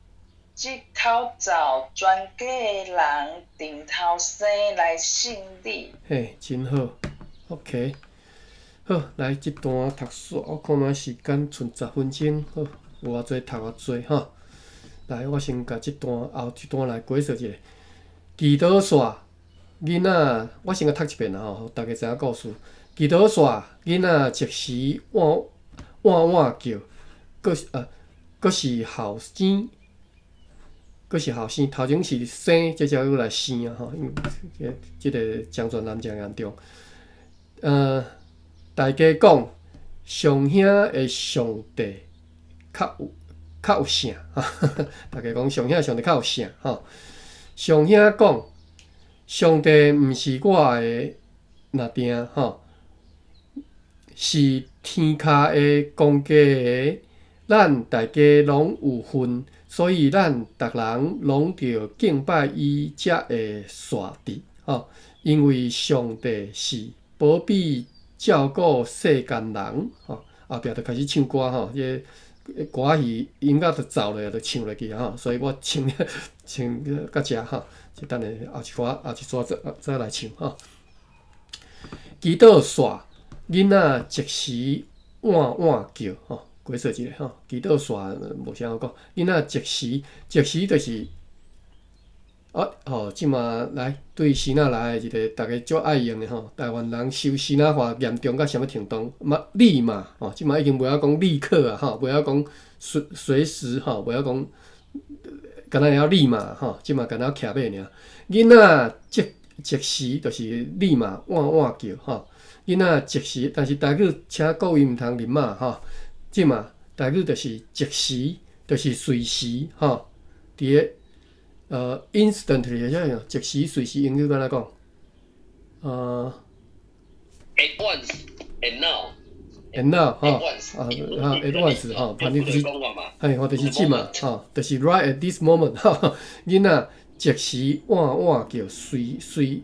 [SPEAKER 4] 這口罩全家的人頂頭生來信你。
[SPEAKER 1] 嘿，真好。OK，好，來這段讀煞，我看覓時間賰十分鐘，好，有偌濟讀偌濟吼。來，我先共這段後一段來解說一下。祈禱煞囡仔，我先共讀一遍啦吼，予大家知影故事。祈禱煞囡仔即時碗碗碗叫，閣是閣是後生，閣是後生，頭前是生，這才閣來生啊吼，因為這個張全男誠嚴重。大家講，上兄的上帝較有聖，大家講上兄上帝較有聖吼。上兄講，上帝毋是我的若定吼，是天跤的公家的，咱大家攏有份，所以咱逐人攏著敬拜伊，才會煞治吼。因為上帝是保庇照顧世間人吼，後壁就開始唱歌吼，這個歌戲音樂就走落就唱落去吼，所以我唱唱到遮吼，就等下後一歌後一逝再來唱吼。祈禱煞，囡仔即時碗碗叫吼，過說一下吼，祈禱煞無啥好講，囡仔即時即時就是。啊吼，這馬來對支那來的一个逐家足愛用的吼，台灣人受支那化嚴重到啥物程度？嘛立馬吼，這馬已經袂曉講立刻啊吼，袂曉講隨隨時吼，袂曉講，敢若會曉立馬吼，這馬敢若騎馬爾。囡仔即即時就是立馬碗碗叫吼，囡仔即時，但是台語請各位毋通立馬吼，這馬台語就是即時，就是隨時吼，佇咧。Instantly 這即時隨時英語按怎講？At
[SPEAKER 2] once and now。
[SPEAKER 1] And now 吼，啊啊，at once 吼，反正就是，嘿，或就是這馬吼，就是 right at this moment 吼，囡仔即時碗碗叫，隨隨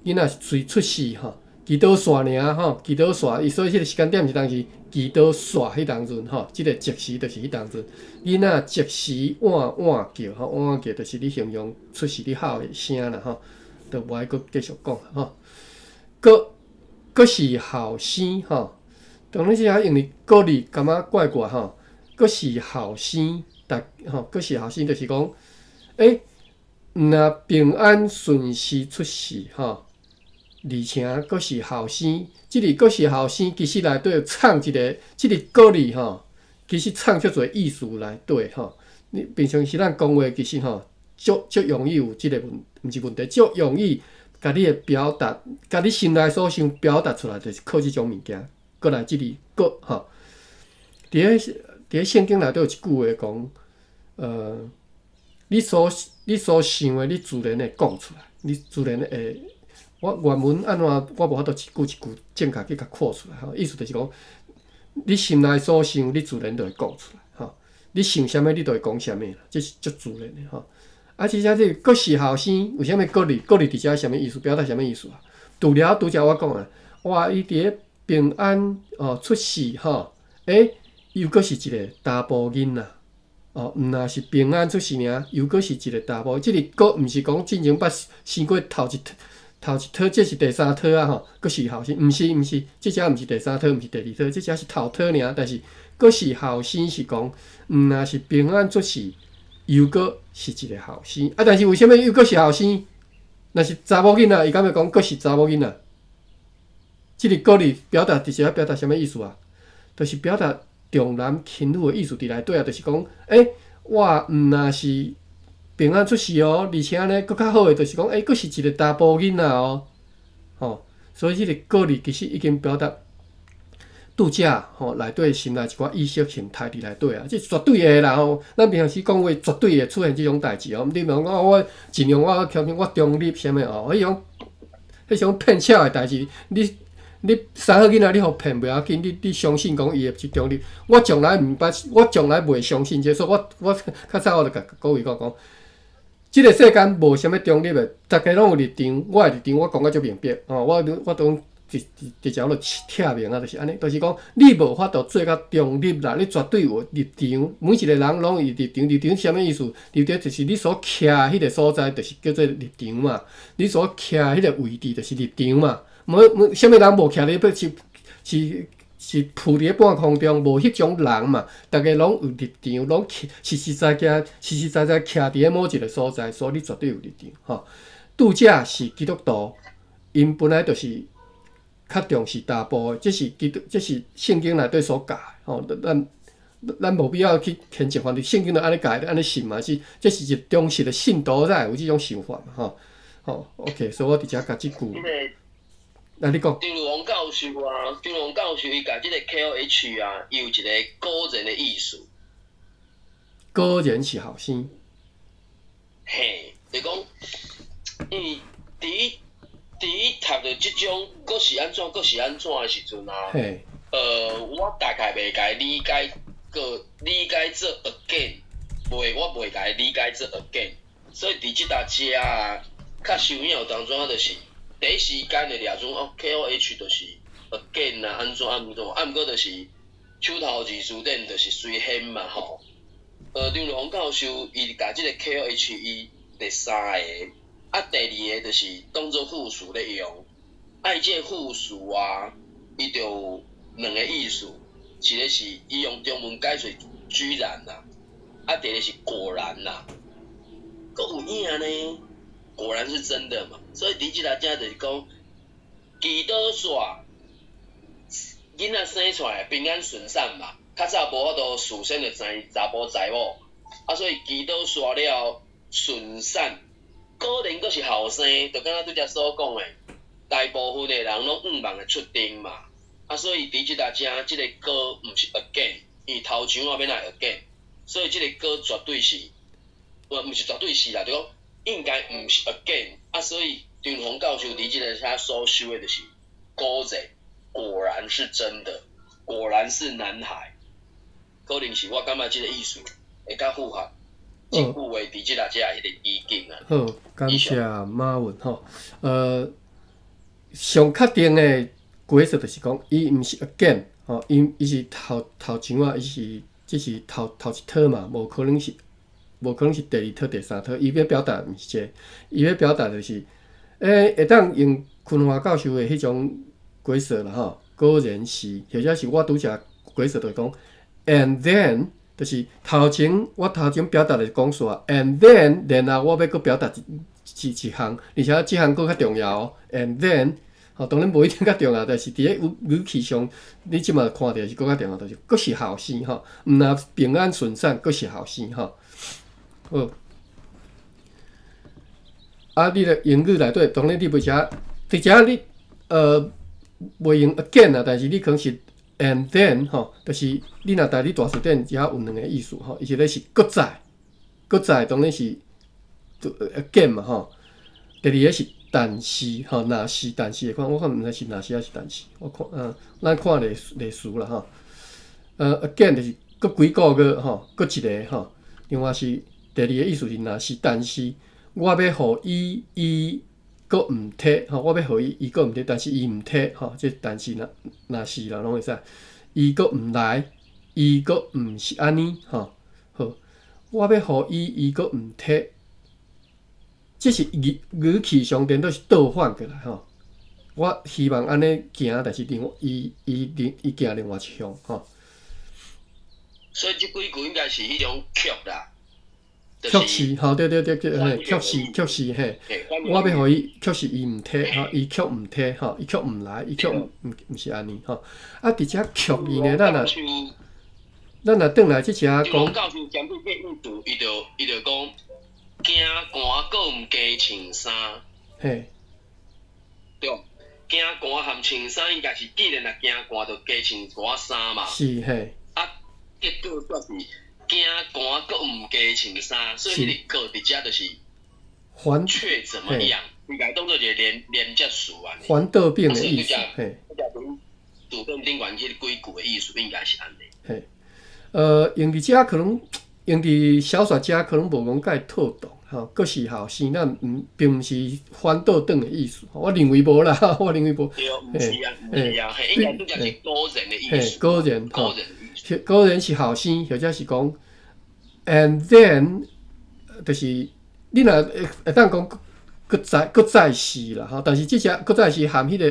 [SPEAKER 1] 囡仔隨出世吼，祈禱煞爾吼，祈禱煞，伊所以彼个時間點是當時祈禱煞彼當陣吼，這个即時就是彼當陣，囡仔即時碗碗叫吼，碗碗叫就是你形容出世你吼的聲啦吼，就無愛閣繼續講吼。閣閣是後生吼，當然是因為閣字感覺怪怪吼，閣是後生，逐吼閣是後生就是講，欸，毋若平安順時出世吼。而且閣是後生，這个閣是後生，其實內底有藏一个，這个閣字吼，其實藏足濟意思內底吼。你平常時咱講話，其實吼，足足容易有這个問，毋是問題，足容易共你的表達，共你心內所想表達出來，就是靠這種物件。閣來這个閣吼，佇咧聖經內底有一句話講，你所想的，你自然會講出來，你自然會。我原文按怎，我無法度一句一句正確去共看出來吼。意思就是講，你心內所想，你自然就會講出來吼。你想啥物，你就會講啥物，這是足自然的吼。啊，其實這閣是後生，為啥物閣字？閣字佇遮啥物意思？表達啥物意思啊？除了拄才我講啊，哇，伊佇咧平安哦出世吼，欸，又閣是一个查埔囡仔哦，毋若是平安出世爾，又閣是一个查埔。這个閣毋是講進前捌生過頭一頭一胎，這是第三胎啊吼，閣是後生，毋是毋是，這只毋是第三胎，毋是第二胎，這只是頭胎爾。但是閣是後生是講，毋若是平安出世，又閣是一个後生。啊，但是為啥物又閣是後生？若是查某囡仔，伊敢會講閣是查某囡仔？這个閣字表達直接表達啥物意思啊？就是表達重男輕女的意思佇內底啊，就是講，欸，我毋若是平安出世哦，而且呢，閣較好的就是講，欸，閣是一个查埔囡仔哦，吼，所以這个閣字其實已經表達拄才吼內底心內一寡意識形態佇內底啊，這絕對會啦吼。咱平常時講話絕對會出現這種代誌哦。你毋通講我盡量我強我中立啥物哦，彼種騙巧的代誌，你生好囡仔，你予騙袂要緊，你相信講伊會是中立。我從來毋捌，我從來袂相信這個，所以我較早我就共各位講講，這个世間無啥物中立的，逐家攏有立場。我的立場我講甲足明白，吼，我都直直直接就拆明啊，就是按呢，就是講你無法度做甲中立啦，你絕對有立場。每一个人攏有立場，立場啥物意思？立場就是你所徛彼个所在，就是叫做立場嘛。你所徛彼個位置，就是立場嘛。無無啥物人無徛咧，欲是是是浮佇咧半空中，無彼種人嘛。逐家攏有立場，攏實實在在、實實在在徛佇咧某一個所在，所以你絕對有立場吼。拄才是基督徒，𪜶本來就是較重視查埔的，這是基督，這是聖經內底所教的吼。咱無必要去牽強，反正聖經都按呢教，按呢信嘛是，這是一忠實的信徒才會有這種想法嘛吼。吼，OK，所以我佇遮共這句。來你講。
[SPEAKER 2] 張如王教授啊，張如王教授伊共這個 KOH 啊，伊有一個果然的意思。
[SPEAKER 1] 果然是後生。
[SPEAKER 2] 嘿，就講，因為佇讀著這種，閣是按怎，閣是按怎的時陣啊，我大概袂共理解，閣理解做 again，袂，我袂共理解做 again，所以佇這搭遮啊，較受影有當中就是第一時間的掠準哦，KOH 就是 again 啊，按怎按怎，啊，毋過就是手頭字詞典就是隨現嘛吼。張龍教授伊共這個 KOH 伊第三個，啊，第二個就是當做副詞咧用，啊，伊這個副詞啊，伊就有兩個意思，一個是伊用中文解做居然啦，啊，第二個是果然啦，閣有影呢，果然是真的嘛，所以佇這搭遮就是講，祈禱煞囡仔生出來平安順產嘛。較早無法度事先就知查埔知某，啊，所以祈禱煞了順產，果然閣是後生，就敢若拄才所講的，大部分的人攏向望會出定嘛，啊，所以佇這搭遮，這個閣毋是 again，因為頭像仔欲來 again，所以這個閣絕對是，毋是絕對是啦，就講應該毋是 again，啊，所以張宏教授佇這个遮所修的就是果然，果然是真的，果然是男孩。可能是我感覺這個意思會較符合這句話佇這搭遮彼個意境啊。
[SPEAKER 1] 好，感謝馬文吼。上確定的解釋就是講，伊毋是 again 吼，伊是頭頭前仔，伊是這是頭頭一套嘛，無可能是第二套、第三套。伊欲表達毋是這個，伊欲表達就是，會當用昆華教授的彼種解釋啦吼。果然是，或者是我拄才解釋就是講，and then 就是頭前我頭前表達的講煞，and then 然後我欲閣表達一一項，而且這項閣較重要哦。and then 吼，當然無一定較重要，但是佇咧語語氣上，你這馬看著是閣較重要，就是閣是後生吼，毋若平安順產，閣是後生吼。好，啊，你咧英語內底，當然你袂寫，佇遮你袂用 again 啊，但是你可能是 and then 吼，就是你若台語大辭典遮有兩個意思吼，一個是閣再，閣再當然是 again 嘛吼。第二個是但是吼，若是但是的款，我看毋知是若是抑是但是，我看咱看例例詞啦吼。Again 就是閣幾個月吼，閣一個吼。另外是第二個意思是若是但是，我欲予伊，伊閣毋提吼，我欲予伊，伊閣毋提，但是伊毋提吼，這但是若若是啦，攏會使。伊閣毋來，伊閣毋是按呢吼。好，我欲予伊，伊閣毋提。這是語語氣上顛倒是倒反過來吼。我希望按呢行，但是另外伊伊另伊行另外一向吼。
[SPEAKER 2] 所以這幾句應該是彼種卻啦。
[SPEAKER 1] 卻是吼，對對對對，嘿，卻是卻是嘿。我欲予伊，卻是伊毋提吼，伊卻毋提吼，伊卻毋來，伊卻毋毋是按呢吼。啊，佇遮卻字呢，咱若轉來這遮講。
[SPEAKER 2] 教授針對這意思，伊就講。驚寒閣毋加穿衫，對，驚寒含穿衫應該是，既然若驚寒，就加穿一寡衫嘛。
[SPEAKER 1] 是嘿。
[SPEAKER 2] 啊，結果煞是驚寒閣毋加穿衫，所以彼個閣佇遮就是
[SPEAKER 1] 反
[SPEAKER 2] 卻怎麼樣？伊共當做一個連連接詞按呢。
[SPEAKER 1] 反倒變的意思，嘿。
[SPEAKER 2] 詞典頂懸彼幾句的意思應該是按呢。
[SPEAKER 1] 嘿，用佇遮可能用佇小說遮可能無講介妥當，吼，閣是後生，咱毋並毋是反倒轉的意思，我認為無啦，我認為無。
[SPEAKER 2] 對，毋是啊，毋是啊，嘿，應該拄才是果然的意思。
[SPEAKER 1] 果然，
[SPEAKER 2] 果然。
[SPEAKER 1] 果然是後生，或者是講，and then，就是你若會會當講閣再閣再是啦，吼，但是這隻閣再是含彼個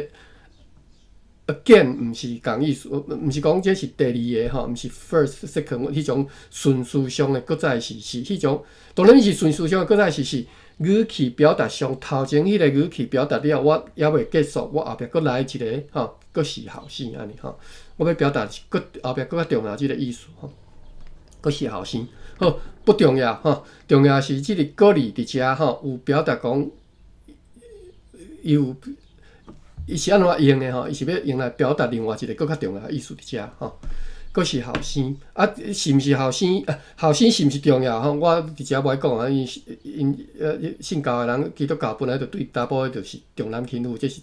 [SPEAKER 1] again 毋是仝意思，毋是講這是第二个吼，毋是 first、second 彼種順序上的閣再是是彼種，當然是順序上的閣再是是語氣表達上頭前彼個語氣表達了，我猶未結束，我後壁閣來一個吼，閣是後生按呢吼，我欲表達是閣後壁閣較重要這个意思吼，閣是後生，好，不重要吼，重要是這个閣字佇遮吼有表達講，伊有伊是按怎用的吼？伊是欲用來表達另外一個閣較重要的意思佇遮吼。閣是後生，啊，是毋是後生？啊，後生是毋是重要吼？我佇遮無愛講啊，因因信教的人，基督教本來就對查埔就是重男輕女，這是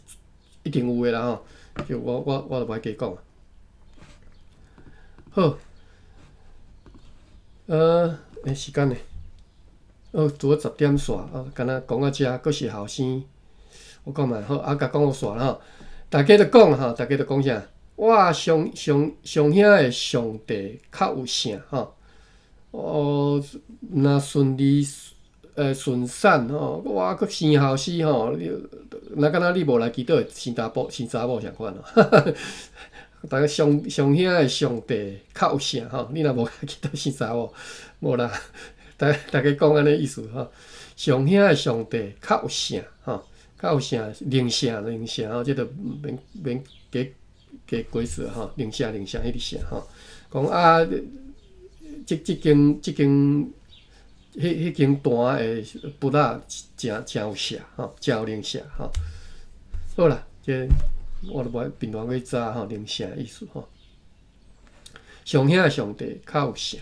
[SPEAKER 1] 一定有的啦吼。就我就無愛加講。好，欸，時間呢？哦，拄好10點煞，哦，敢若講到遮，閣是後生。我講嘛好，啊，共講予煞啦吼。大家都講吼，大家都講啥？我上上上兄的上帝較有聖吼，哦，若順利順產吼，我閣生後生吼，你若敢若你無來祈禱會生查埔生查某仝款咯。大家上上兄的上帝較有聖吼，你若無來祈禱生查某，無啦。大家講按呢意思吼，上兄的上帝較有聖吼，較有聖靈聖靈聖吼，這就免免加加解釋吼，靈聖靈聖彼個聖吼，講啊，這間彼間壇的佛仔誠誠有聖吼，誠有靈聖吼。好啦，這我都無愛貧惰去知吼靈聖的意思吼。上兄的上帝較有聖。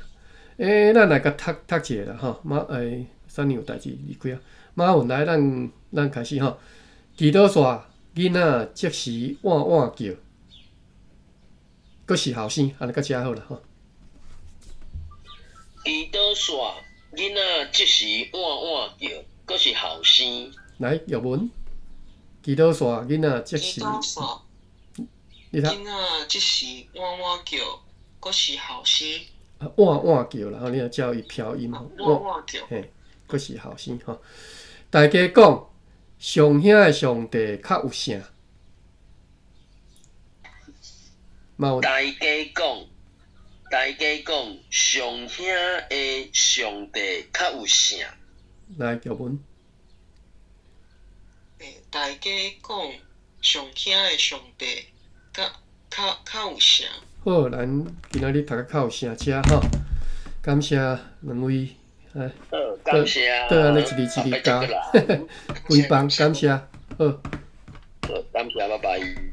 [SPEAKER 1] 欸，咱來共讀讀一下啦吼。馬欸，啥人有代誌離開啊？馬文來，咱開始吼。祈禱煞，囡仔即時碗碗叫，閣是後生，按呢到遮好啦吼。
[SPEAKER 2] 祈禱煞，囡仔即時碗碗叫，閣是後生。
[SPEAKER 1] 來，玉文。祈禱煞，囡仔即時。
[SPEAKER 3] 祈禱煞，
[SPEAKER 1] 你讀。
[SPEAKER 3] 囡仔即時碗碗叫，閣是後生。
[SPEAKER 1] 碗碗叫啦，吼，你若照伊飄音吼，
[SPEAKER 3] 碗碗叫，
[SPEAKER 1] 嘿，閣是後生吼。大家講，上兄的上帝較有聖。
[SPEAKER 2] 大家講，大家講，上兄的上帝較有聖。
[SPEAKER 1] 來，玉文。
[SPEAKER 3] 欸，大家講，上兄的上帝較較較有聖。
[SPEAKER 1] 好，咱今仔日讀甲較有聲遮吼，感謝兩位，哎，
[SPEAKER 2] 好，感謝，
[SPEAKER 1] 倒按呢一字一字加，規房感謝，好，
[SPEAKER 2] 好，感謝，拜拜。